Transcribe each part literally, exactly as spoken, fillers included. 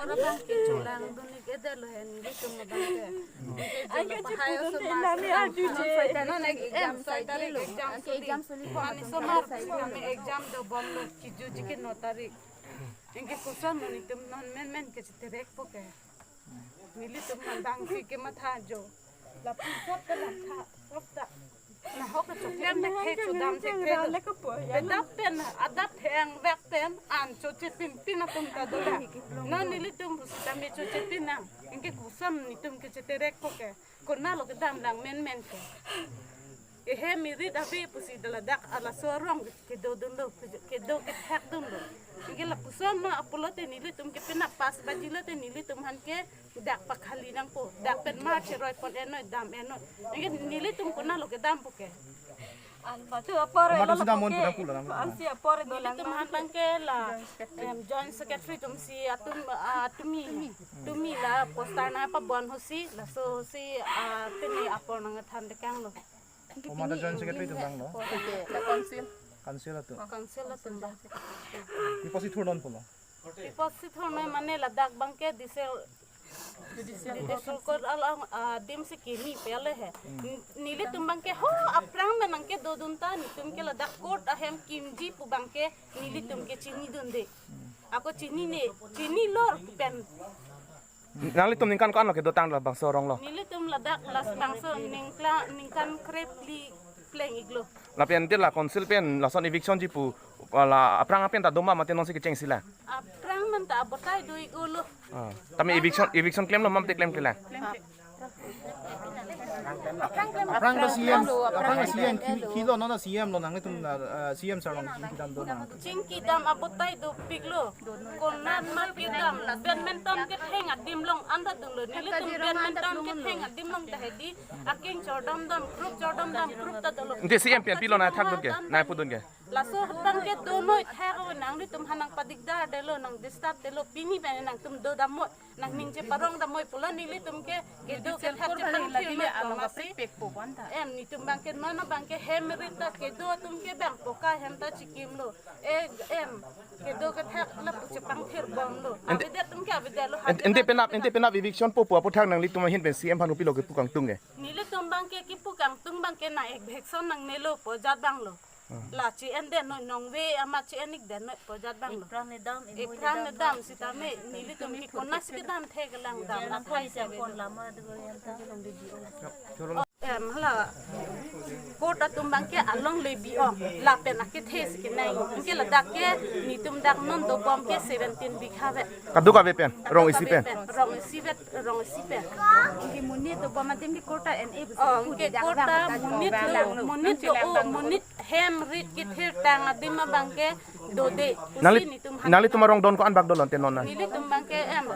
Orang bangke cholang dun ik eder lo hen, nelitum bangke. Ai, ke pahai chepudun osomar te nami adu je. Soita non ek exam, soita ek exam suli. Mane osomar kami exam dobom lo, kiju ji ke no tarik. Anke koson nelitum non menmen ke cheterekpo ke. Nelitum non bangke kematha jo. Lapu sop ta langtha, sop ta. Nahok kechoklem thekthe, chodam thekthe. Bedap pen, adap theng vek pen, an choche pinpin atum ta dolang. Non nelitum pusitame choche pin nang. Anke koson nelitum ke cheterekpo ke. Konatlo kedam lang menmen ke. Ehe merit ave pusi ladak laso arong kedodunlo, kedo kethekdunlo. Anke lapuson ma pulote nelitum ke penap pass baji lote nelitum aphan ke dak pakhali nangpo. Dak pen mark cheroi pon enoi, dam enoi. Anke nelitum konatlo kedampo ke. Alma tu apor Oma lo tu sudah mon ke. Pura pula nama. Ansi apor do lang. Nelitum aphan bangke la, em, joint secretary atum si atum, ah, tumi. Tumi la poster nangpabon hosi, laso hosi, ah, tumi apor nangthan tekang lo. Oma ta joint secretary atum abang lo. Oke, la council. Council atum. Council atum abang. Pi apotsi thurdun pulo? Pi apotsi thurnoi mane ladak bangke judicial, judicial court along, ah, adim si kimi pele he. Nelitum bangke ho aphrang pen nangkedodun ta nelitum ke ladak court ahem kimji pu bangke nelitum ke chinidunde. Ako chinine, chini lor pen. Nanglitum ningkan ko-an lo kedotang labangso arong lo? Nelitum ladak labangso ningkla, ningkan krephli pleng iklo. Lapen te la council pen lason eviction ji pu la aphrang pen ta doma mate nonsi kechengsi la? Aphrang pen ta abotai do ik olo. Ah. Tame eviction, eviction klemlo mate klemkle la? Aphrang ta C M, aphrang ta C M, ki, kilo non ta C M lo nanglitum la, ah, C M sir along chingkidam do nang. Chingkidam abotai dopiklo. Konat ma kedam, badminton ketheng adim along anta dunlo. Nelitum badminton ketheng adim along ta hedi. Aking chordom dam, group chordom dam, group ta dolo. Ante C M pen pilo nangthakdun ke, nangpudun ke? Laso hutang ke donoi thak o, nanglitum aphan nangpadigdar detlo, nang disturb detlo, pini pen nangtum dodamnoi, nangning cheparong damnoi pulo nelitum ke, kedo kethak chepangthirnoi pu masi. Em, nelitum bangke non bangke hem rita kedo atum ke bang poka hem ta chikimlo. E, em, kedo kethak lapu chepangthirbomlo. Ante, avedet atum ke avedetlo. Ante, ante penap, ante penap eviction po pu aphuthak nanglitum ahin pen C M aphan kopilo kepu kangtung ke? Nelitum bangke kepu kangtung bangke nang eviction nangnelo pu ajat abang lo. Hmm. La che-endetnoi, nongve amat che-en-ikdetnoi pu ajat abang lo. Epran nedam, epran nedam sitame nelitum ke konatsi kedam theklang dam athai si ave. Em, hala court atum bangke along le bi-ong lapen akethe si kenai. Anke ladak ke nelitum dak non dobom ke seventeen bigha ave. Kadokave pen, rong isi pen. Rong isi vet, rong isi pen. Anke monit dobom adim ke court a N A. Oh, anke court a monit lo, monit lo, oh, monit hem rit kethirtang adim abangke dode. Nangli, pusi nelitum aphan nanglitum arong don ko-an bak dolo ante non na? Nelitum bangke em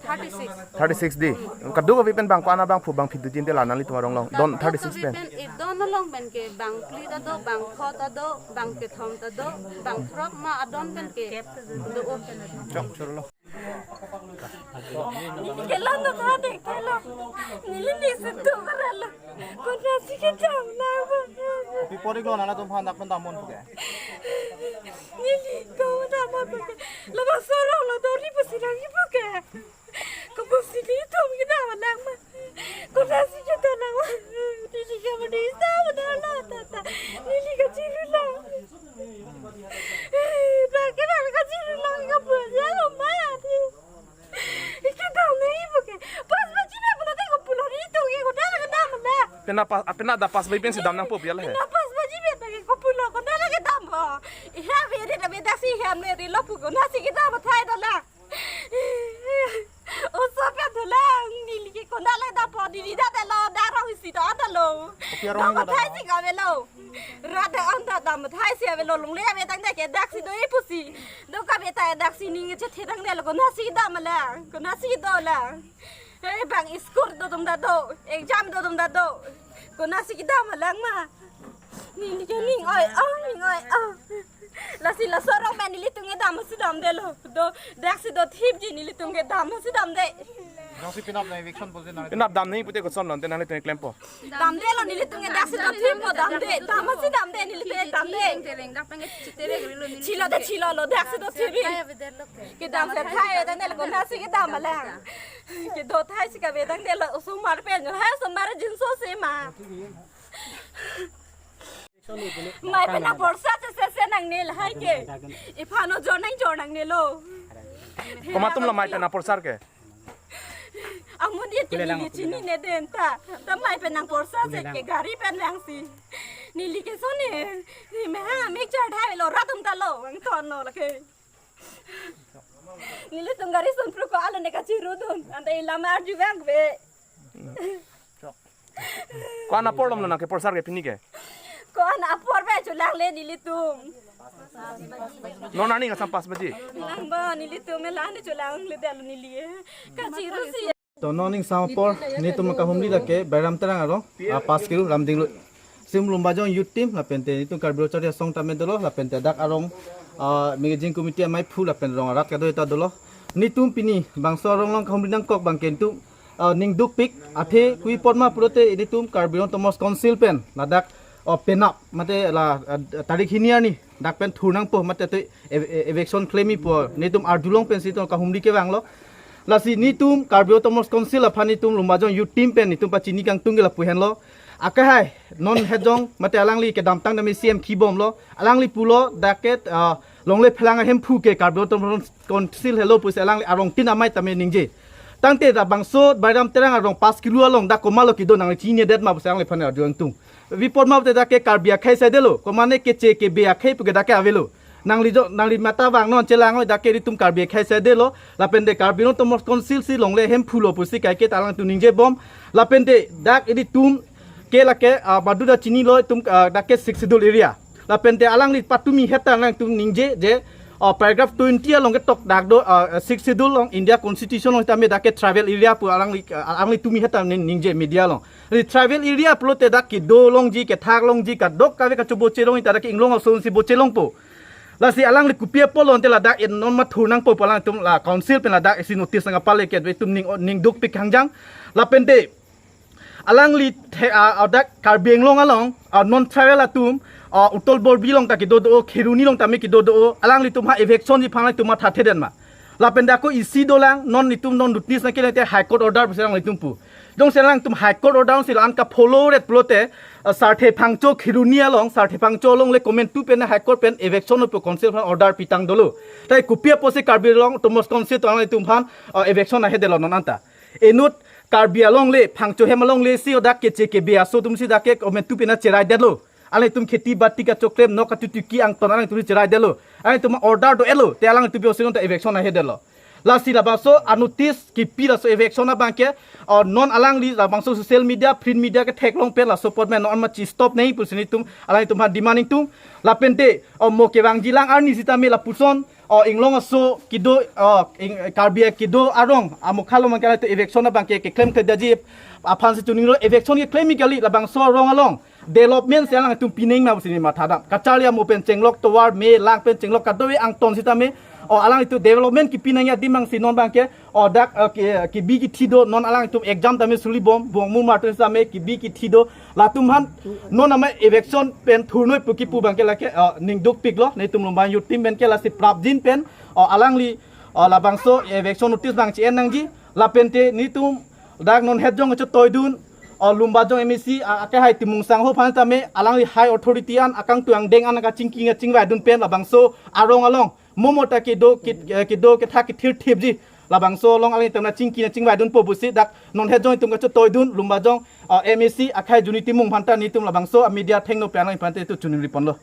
thirty-six. Thirty-six di. Kadokave pen bang ko-an abang phu bang phit dojin te la nanglitum arong along. Don thirty-six pen. Kadokave pen, e don along pen ke bang phli ta do, bang pho ta do, bang kethom ta do, bang throk ma adon pen ke do. Chok chorlo. Neli ke lang na thade ke lang. Neli ni situ karalo. Konatsi kedam na ba. Pi apot iklo nangtum aphan dak pen damnon puke? Neli ko damnon puke? Labangso arong lo dori pusi nangji puke? Kopusi nelitum kedam nang ma? Konatsi kedam nang ma? Neli ke mane sa ma dam lo ta ta. Neli kachirilo. Bang ke bang kachirilo, kapu ya lo ma. Kedam nangji puke. Pass baji pen pulote kopulo nelitum ke konat kedam na. Penap pa-, penap adap pass baji pensi dam nangpo pu ya le he. Penap pass baji pen ta ke kopulo konat kedam po. Ihe ave re ave daksi ihe ame rilo pu konatsi kedam athai dolang. Oso pen dolang, neli ke konat le dampo, neli dak delo, dak rong isi do anta lo. Oke, rong isi do. Dam athai si kavelo. Rat anta dam athai si avelo, longle ave tangte ke daksi do-e pusi. Do kave ta daksi ning chethe tangte lo, konatsi kedam lang, konatsi kedo lang. Eh, bang school do atum ta do, exam do atum ta do. Konatsi kedam lang ma. Neli ke ning oi-oi, ning oi-oi. Lasi laso arong pen nelitum ke dam si damdelo. Do, daksi do thipji nelitum ke dam si damde. Jongsi penap na eviction pusi nang. Penap dam nangji pute koson lo, ante nanglitum klempo. Damdelo nelitum ke daksi do thippo damde. Dam si damde nelitum ke damde. Chilode chilolo, daksi do thipji. Kedam si thai, dak nelo konatsi kedam alang. Kedo thai si kave dak nelo osomar pen, hai osomar jinso si ma. Mai pen nang porsa se se se nangne lahai ke. Iphan ojor nangjor nangnelo. Komat atum lo mai pen nang porsar ke? Amun diet ke neli chinine den ta. Ta mai pen nang porsa se ke gari pen vangsi. Neli ke soni. Ni me ha me char dhai lo rat atum ta lo vangthon lo lake. Nelitum gari sunpru ko alo ne kachirudun. Ante ilama arju vangve. Ko-an apor lom lo nang ke porsar ke pini ke? Ko-an apor be chulangle nelitum. Non aning asam pas baji. Nang ba nelitum me lani chulangle dalo neli. Kachirusi. To non ning sang apor netum kahumri lake Bairam Terang arong, ah, pas kilo Ramdinglu. Sim Lumbajong Youth Team lapente netum Karbi Lo Charli Asong tame dolo lapente dak arong, ah, managing committee amei phu lapen rong arat kado-i ta dolo. Netum pini bangso arong along kahumri nangkok abang ke netum, ah, ning dukpik athe kopi apot ma pulote netum Karbi Anglong Autonomous Council pen ladak, ah, penap mate la, ah, tarik hini arni dak pen thur nangpo mate te ev-, ev-, eviction klemji pu netum arjulong pensi netum kahumri kevanglo. Lasi netum Karbi Autonomous Council aphan netum Lumbajong Youth Team pen netum pachini kangtung ke lapu henlo. Akehai non hejong mate alangli kedamtang tame C M kibomlo. Alangli pulo dak ke, ah, longle phelang ahemphu ke Karbi Autonomous Council helo pusi alangli arongtin amei tame ningje. Tangte labangso Bairam Terang arong pas kilo along dak komatlo kedo nangli chininedet ma pusi alangliphan arju kangtung. Kopi apot ma pulote dak ke Karbi akhei saidelo, komane keche kebe akhei pu ke dak ke avelo. Nangli jo, nangli mata vang non chelang oi dak ke netum Karbi akhei saidelo, lapente Karbi Anglong Autonomous Council si longle ahemphu lo pusi kaike ta alangtum ningjebom, lapente dak netum ke lake, ah, baduda chinilo netum, ah, dak ke Sixth Schedule area. Lapente alangli patumi het ta alangtum ningje je, ah, paragraph twenty along ketok dak do, ah, Sixth Schedule along India Constitution along tame dak ke tribal area pu alangli, ah, alangli tumi het ta ning-, ningje media along. Di tribal area pulote dak kedo longji, kethak longji, kadokave kachoboche longji ta dak ke inglong ason si boche longpo. Lasi alangli kopi apot lo ante ladak en non ma thur nangpo pu alangtum la council pen ladak isi notice nangkapale ke netum ning, ning dukpik hangjang. Lapente alangli the, ah, ah, dak Karbi Anglong along, ah, non tribal atum, ah, Utol Borbi along ta kedo do, Kheroni along tame kedo do, alanglitum ha eviction ji aphan alangtum mathathedet ma. Lapente ako isi dolang, non netum non notice nangkele te High Court order pusi alanglitum pu. Jongsi alangtum High Court order si la-an kafollow-ret pulote, ah, Sarthe Phangcho Kheroni along, Sarthe Phangcho along le komantu pen High Court pen eviction pu council aphan order pitang dolo. Tai kopi apotsi Karbi Anglong Autonomous Council atum alangtum aphan, ah, eviction ahedetlo non anta. Inut Karbi along le, Phangcho hem along le si odak keche kebe aso atum si dak ke komantu pen cheraidetlo. Alangtum kheti bati kachoklem, nok katutuki angton alangtum cheraidetlo. Alangtum order do-etlo, te alangtum pi osi non ta eviction ahedetlo. Lasi labangso a notice kipi laso eviction abang ke, ah, non alangli labangso social media, print media ketheklong pen laso apot me non ma chi stop nangji pusi netum alangtum aphan demand ingtung. Lapente, ah, mo kevangjilang arni sitame lapuson, ah, inglong aso kedo, ah, ing-, Karbi kedo arong amokha along abang ke alangtum eviction abang ke keklem kedaji aphansi chinilo, eviction keklem kali labangso arong along development si alangtum pinangma pusi ne mathadam. Kacharli amo pen chenglok tovar me lang pen chenglok kadokave angton sitame, o alangtum development kipinangji adim abang si non abang ke, o dak, eh, ke, kebi kithi do non alangtum exam tame sulibom, bongmu martin sitame kebi kithi do, latum aphan non amei eviction pen thurnoi pu kipu abang ke lake, eh, ning dukpiklo, netum Lumbajong Youth Team pen ke lasi prapjin pen, o alangli, o labangso eviction notice abang chi-en nangji, lapente netum dak non hetjong chetoidun, o Lumbajong M A C, a, akehai Timung Sangho aphan tame, alangli high authority an, akangtung angdeng an kachingki kachingvaidun pen labangso arong along. Mo mo ta kedo, ke, eh, kedo kethak kethir thipji. Labangso along alangtum nangchingki nangchingvaidunpo pusi dak non hetjong netum kachetoidun, Lumbajong, ah, M A C, akehai Juni Timung aphan ta netum labangso, ah, media thengno pen alangphan te tu chuningri ponlo.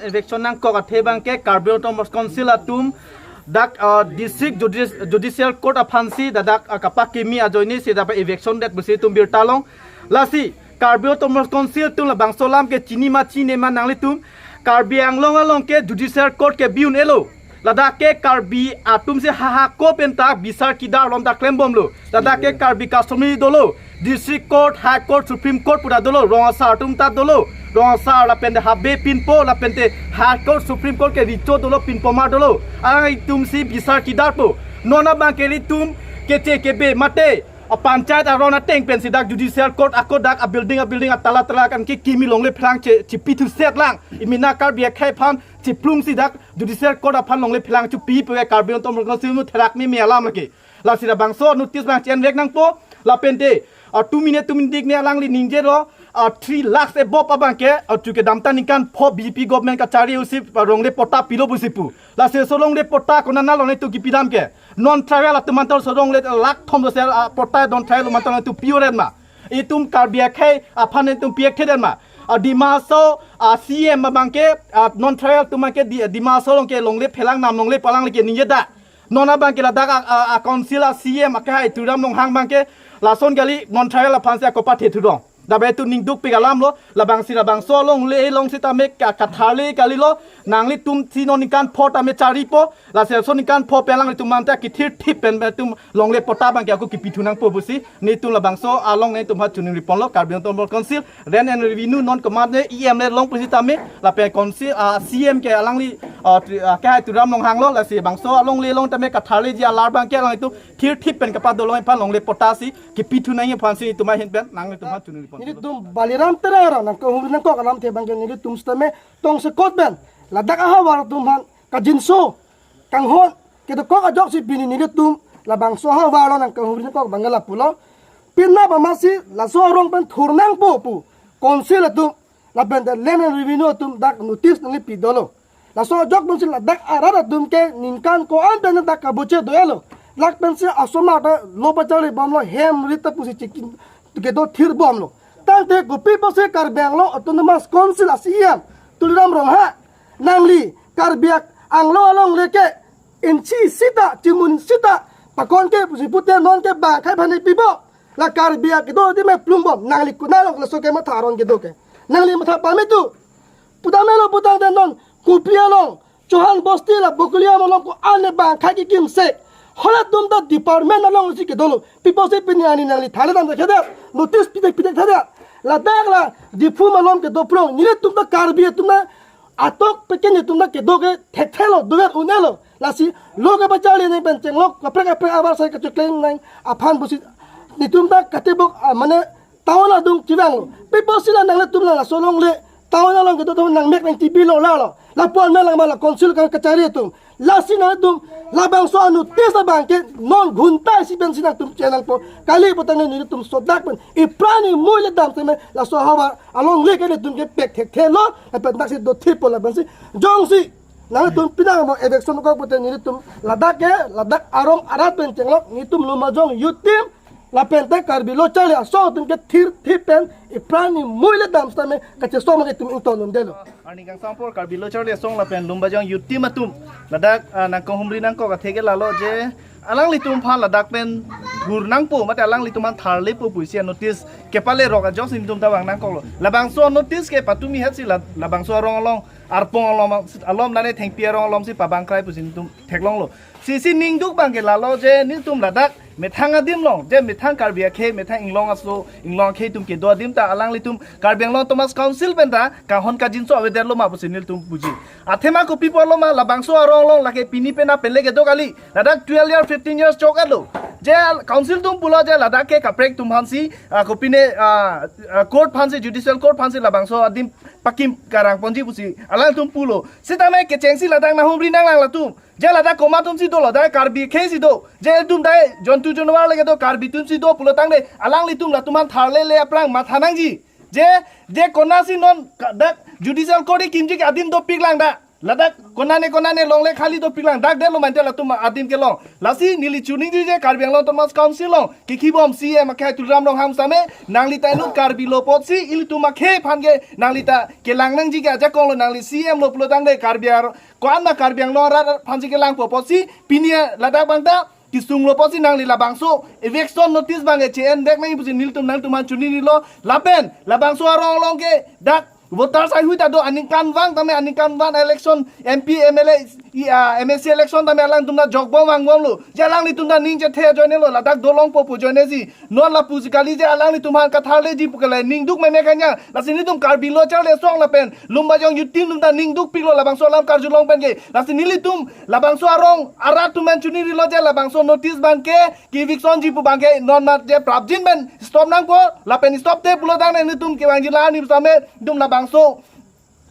Eviction nangkok athe abang ke Karbi Autonomous Council atum dak, ah, District Judis-, Judicial Court aphansi dak, ah, kapakimi ajoine si dak eviction det pusi netum birta long. Lasi Karbi Autonomous Council atum labangso alam ke chinima chinema nanglitum. Karbi Anglong along ke Judicial Court kebi un-elo. Ladak ke Karbi atum si ha ha ko pen ta bisar kidar lom ta klembomlo. Ladak ke Karbi customary dolo. District Court, High Court, Supreme Court pu ta dolo. Rong asar atum ta dolo. Rong asar lapente habe pinpo lapente High Court Supreme Court ke recho dolo, pinpo mar dolo. Alanglitum si bisar kidarpo. Non abang ke ilitum keche kebe mate a panchayat aron ateng pensi dak judicial court ako dak a building a building a tala tala kan ke kimi longle pherang che chipithu set lang. Imina Karbi akhei aphan chiplung si dak judicial court aphan longle pherang chupi pe Karbi Anglong Autonomous Council nu therak meme alam lake. Lasi labangso notice abang chen vek nangpo lapente a two minute two minute dik ne alangli ningjelo a three lakhs above abang ke a chuke damta ningkan pho B J P government kachari usi a longle patta pilo pusi pu. Lasi so longle patta konana longle tu kipidam ke non tribal atum antar so longle lakh thom do sel a patta non tribal atum antar tu pure ma. Itum Karbi akhei aphan itum piak theden ma. A Dima Hasao a C M abang ke a non tribal atum abang ke di Dima Hasao along ke longle phelang nam longle palang lake ningje da. Non abang ke ladak a, a, a council a C M akehai Tuliram Ronghang abang ke lason kali non tribal aphan si ako pathe thudong. Dabe tu ningduk pik alam lo, labangsi labangso alongle along sitame ka, katharle kali lo, nanglitum si non ningkan pho tame charipo, lasi laso ningkan pho pen alanglitum anta kithir thip pen pen tum longle patta abang ke ako kipithu nangpo pusi, netum labangso along netum ha chuning ripon lo, Karbi Anglong Autonomous Council, Rent and Revenue non komat ne E M le long pusitame, lapen council, a, C M ke alangli, a, tri-, a, kehai Tuliram Ronghang lo, lasi bangso alongle along tame katharleji alar abang ke alanglitum thir thip pen kapadolong iphan longle patta si kipithu nangji aphan si netum ahin pen nangtum aphan chuning ripon. Nelitum Baliram Terang arong nangkahumri nangkok alamthe abang ke nelitum sitame tongsekot pen ladak ahavar atum aphan kajinso kanghon kedokok ajoksi pini nelitum labangso ahavar along nangkahumri nangkok abang ke lapulo. Pinap amatsi laso arong pen thur nangpo pu council atum lapente Land and Revenue atum dak notice nangkepi dolo. Laso ajok pensi ladak arat atum ke ningkan ko-an pen dak kabuche do-elo. Lak pensi asomar ta lo pacharli bomlo, hem rit ta pusi chikin kedo thir bomlo. Tangte kopi pusi Karbi Anglong Autonomous Council a C M Tuliram Ronghang, nangli Karbi Anglong alongle ke inchi sita, chimun sita pakon ke pusi pute non ke bang khai bhani pibo. La Karbi akedo adim plung bom, nangli konat along laso ke matha aron kedo ke. Nangli matha pame tu. Pudamelo putangte non kopi along Chauhan Bosti la Bokulia along ko-an ne bang khai kekimse. Halatum ta department alongsi kedolo. Pi pusi pini ani nangli tharle dam khedet. Notice pidet pidet khedet. Ladak la Diphu malom kedo prong. Nelitum ta Karbi atum na atok peken netum na kedo ke thekthelo, dover un-elo. Lasi lo kepacharli nang pen chenglok kaprek kaprek abar sai kacheklem nang aphan pusi netum ta katebok, ah, mane town adung chevanglo. Pi pusi la nanglitum la laso alongle town along kedo atum nangmek nangchipilo lalo. Lapu-an me lang ma la council ka kachari atum. Lasi nangtum labangso a-notice abang ke non ghunta isi pensi nangtum chenangpo. Kali putangte nelitum sodak pen ipran imui le dam teme laso ahavar alongle ke netum kepek thekthelo, lapen daksi do thipo lapensi. Jongsi nangtum pinang mo eviction kok pute nelitum ladak ke, ladak arong arat pen chenglok, netum Lumbajong Youth Team, lapente Karbi Lo Charli Asong atum ke thir thip pen ipran imui le dam sitame kachesong ma ke itum ingtonnun detlo. Arni kangsam apor Karbi Lo Charli Asong lapen Lumbajong Youth Team atum ladak, ah, nangkahumri nangkok athe ke lalo je alanglitum aphan ladak pen thur nangpo mate alanglitum aphan tharlepo pusi a-notice kepale rok ajoksi netum ta vang nangkoklo. Labangso a-notice ke patumi hetsi la, labangso arong along, arpong along, alom nane thengpi arong alongsi pabang krai pusi netum theklonglo. Sisi ningduk abang ke lalo je netum ladak methang adim along, je methang Karbi akhei, methang inglong aso, inglong akhei atum kedo adim ta alanglitum Karbi Anglong Autonomous Council pen ta kanghon kajinso avedetlo ma pusi nelitum puji. Athema kopi pulo ma labangso arong along lake pini pen apele kedo kali. Ladak twelve year, fifteen years chok-etlo. Je council atum pulo je ladak ke kaprek atum aphansi, ah, kopine, ah, ah, court aphansi, judicial court aphansi labangso adim pakim karang ponji pusi alangtum pulo. Sitame kechengsi ladak nanghumri nanglang latum. Je ladak komat atumsi dolo, dai Karbi akhei si do. Je itum dai jontu jonwar le kedo Karbi atumsi do pulotangte alanglitum latum aphan tharlele aphrang matha nangji. Je, je konatsi non ka-, dak judicial court kimji ke adim dopiklang da. Ladak konane konane longle khali dopiklang, dak detlo mante latum adim kelong. Lasi neli choningri je Karbi Anglong Autonomous Council along kekibom C E M akhei Tuliram Ronghang sitame nangli ta inut Karbi lo apotsi ilitum akhei aphan ke nangli ta kelang nangji ke ajakong lo, nangli C E M lo pulotangte Karbi ar ko-an ma Karbi Anglong arat aphansi kelangpo apotsi pini ladak abang ta kesunglo apotsi nangli labangso eviction notice abang ke che-en vek nangji pusi nelitum nangtum aphan choningrilo. Lapen labangso arong along ke dak voters haihui ta do, aningkanvang tame aningkanvang election M P, M L A i, ah, M A C election tame alangtum ta jokbom vangbomlo. Je alanglitum ta ning chethe ajoinelo, ladak dolongpo pu ajoinesi. Non lapusi kali je alanglitum aphan katharleji pu ke le ning duk meme kanya. Lasi nelitum Karbi Lo Charli Asong lapen Lumbajong Youth Team atum ta ning dukpiklo labangso alam karjulong pen ke. Lasi nelitum labangso arong arat atum pen chiningrilo je labangso notice abang ke ke-evictionji pu abang ke non mat je prapjin pen stop nangpo, lapen stop te pulo tangte nelitum kevangji la ni tame nelitum labangso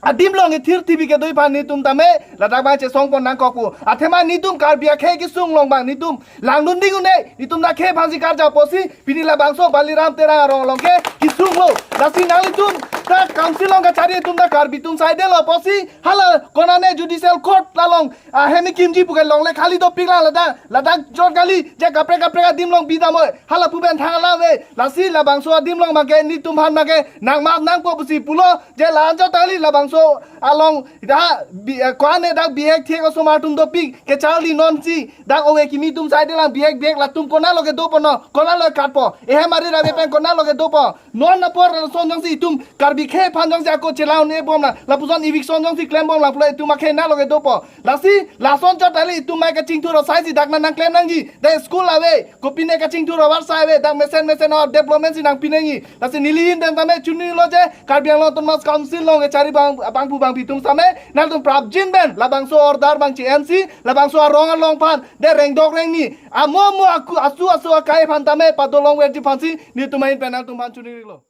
adim along ithir thibi kedo aphan nelitum tame ladak abang chesongpon nangkokpo. Athema nelitum Karbi akhei kesung along abang nelitum langdunding un-e, nelitum ta khei aphansi karja apotsi pini labangso Baliram Terang arong along ke kesunglo. Lasi nanglitum ta council along kachari atum ta Karbi atum saidelo apotsi hala konane judicial court along ahem ikimji pu ke longle khali dopiklang ladak, ladak jor kali je kaprek kaprek adim along bidam oi, hala pu pen thang alam ave. Lasi labangso adim along abang ke nelitum aphan abang ke nangmap nangpo pusi pulo je la-an jor kali labangso along dak bi, eh, kwane dak bihek thek osomar atum dopik kacharli nonsi dak ove kimi atum saidelang bihek bihek latum konatlo ke dopo no, konatlo katpo, ehem arit ave pen konatlo ke dopo. Non apor lason jongsi itum Karbi akhei aphan jongsi ako chelang un-e bomlang, lapuson eviction jongsi klembomlang pulo itum akhei natlo ke dopo. Lasi lason chot kali itum mai kachingthur asaisi dak nang nangklem nangji. Dak school ave, kopine kachingthur avarsai ave, dak mesen mesen a-development si nangpi nangji. Lasi neli ahin pen tame chiningrilo je Karbi Anglong Autonomous Council along kachari abang, abangphu abangphi atum tame nangtum prapjin pen labangso order abang che-ensi labangso arong along aphan de rengdok rengni amo amo aku asu asu akai aphan tame padolongverji aphansi nelitum ahin pen nangtum aphan chiningrilo.